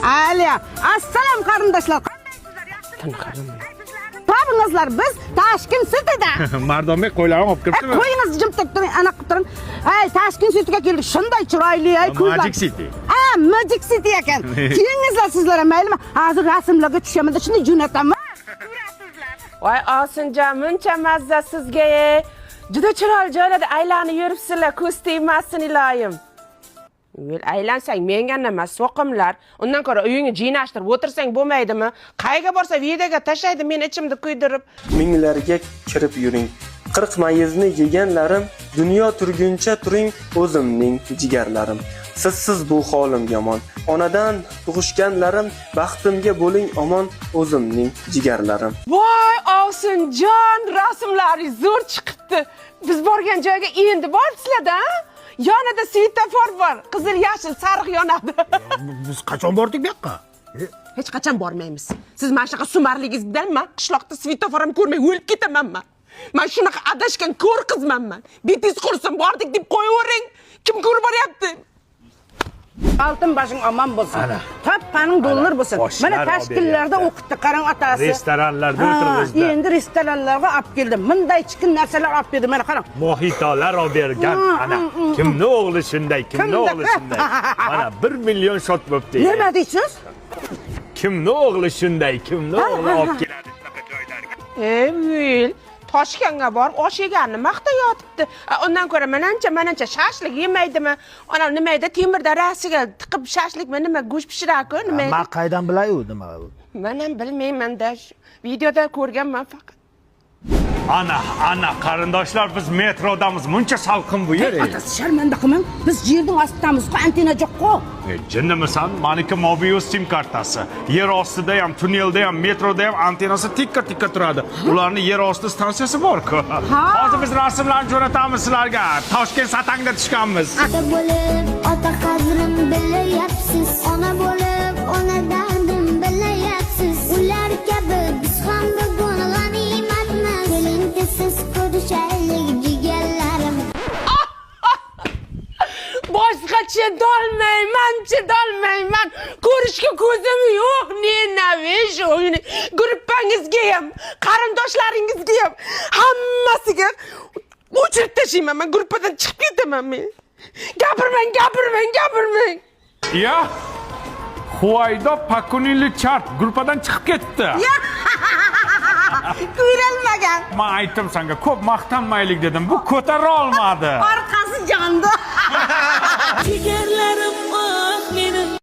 Aliya, assalom, qarindoshlar. Topingizlar, biz Tashkent Cityda. Mardonbek qo'ylarni olib kiribdimi? Qo'yingiz, jim turib turing, anaqa qilib turing. Ay, Tashkent Cityga keldik. Shunday chiroyli, ay, ko'zlar. Magic City. Ha, Magic City ekan. Kelingizlar sizlar ham, maylimi? Hozir rasmlarga tushaman, shunday jo'nataman. Voy, Osinjon, muncha mazza sizga. E. Juda chiroyli joylarda aylanib yuribsizlar, ko'z tegmasin, iloyim. Yo'l aylansang menga nima, so'qimlar. Undan ko'ra uyingni jiynashtirib o'tirsang bo'lmaydimi? Qayerga borsa videoga tashlaydi meni ichimni kuydirib. Minglarga kirib yuring. 40 mayizni yeganlarim, dunyo turguncha turing, o'zimning jigarlarim. Sizsiz bu holim yomon. Onadan tug'ishganlarim, baxtimga bo'ling omon, o'zimning jigarlarim. Voy, Osinjon, rasmlaringiz zo'r chiqibdi. Biz borgan joyga endi boribsizlar-da? Yonida svetofor bor. Qizil, yashil, sariq yonadi. Biz qachon bordik bu yoqqa? Hech qachon bormaymiz. Siz mana shunaqa sumarligingiz bilan man qishloqda svetofor ham ko'rmay o'lib ketaman man. Man shunaqa adashgan ko'r qizman man. Betingiz qursin, bordik deb qo'yavering. Kim ko'rib boryapti? Oltin boshing omon bo'lsin. Topganing dollar bo'lsin. Oshlar Mana olib Tashkentlarda beryapti. O'qitdi, qarang, otasi. Restoranlarda Ha, o'tirg'izdi. endi restoranlarga olib keldi. Bunday chikin narsalar olib keldi. Mana qarang. Mojitolar olib bergan. Ana, kimni o'g'li shunday, kimni Kimni? o'g'li shunday. Mana 1 million shot bo'libdi. Nima deysiz? Kimni o'g'li shunday, kimni o'g'li olib keladi shunaqa joylarga. Ey, Will, Toshkentga borib osh yeganini maqtayotibdi. A, undan ko'ra manancha, manancha shashlik yemaydimi? Ana nima edi, temir darasiga tiqib shashlikmi, nima go'sht pishirarku, nima edi? Man qaydan bilay u nima u? Man ham bilmayman-da. Videoda ko'rganman faqat. Ana, ana, qarindoshlar, biz metrodamiz. Muncha salqin bu yer. Otasi, sharmanda qilmang. Biz yerning ostidamiz-ku, antenna yo'q-ku. E, jinnimisan? Maniki Mobius sim kartasi. Yer ostida ham, tunnelda ham, metroda ham antennasi tikka tikka turadi. Ularni yer osti stansiyasi bor-ku. Hozir biz rasmlarni jo'natamiz sizlarga. Toshkent satangda tushganmiz. Ota bo'lib, ota qadrin bilyapsiz. Ona bo'lib, ona dardin bilyapsiz. Ular kabi biz ham bugun g'animatmiz. Keling, siz ko'rishaylik, jigarlarim. Boshqa chidolmayman, chidolmayman. Ko'rishga ko'zim yo'q. Ненавижу. Gruppangizga ham, qarindoshlaringizga ham, hammasiga o'chirib tashlayman. Man gruppadan chiqib ketaman men. Gapirmang, gapirmang, gapirmang. Ya. Huvaydo Pakunili chart gruppadan chiqib ketdi. Ko'rolmagan. Men aytdim senga, ko'p maqtanmaylik dedim. Bu ko'tara olmadi. Orqasi jondi. Jigarlarim.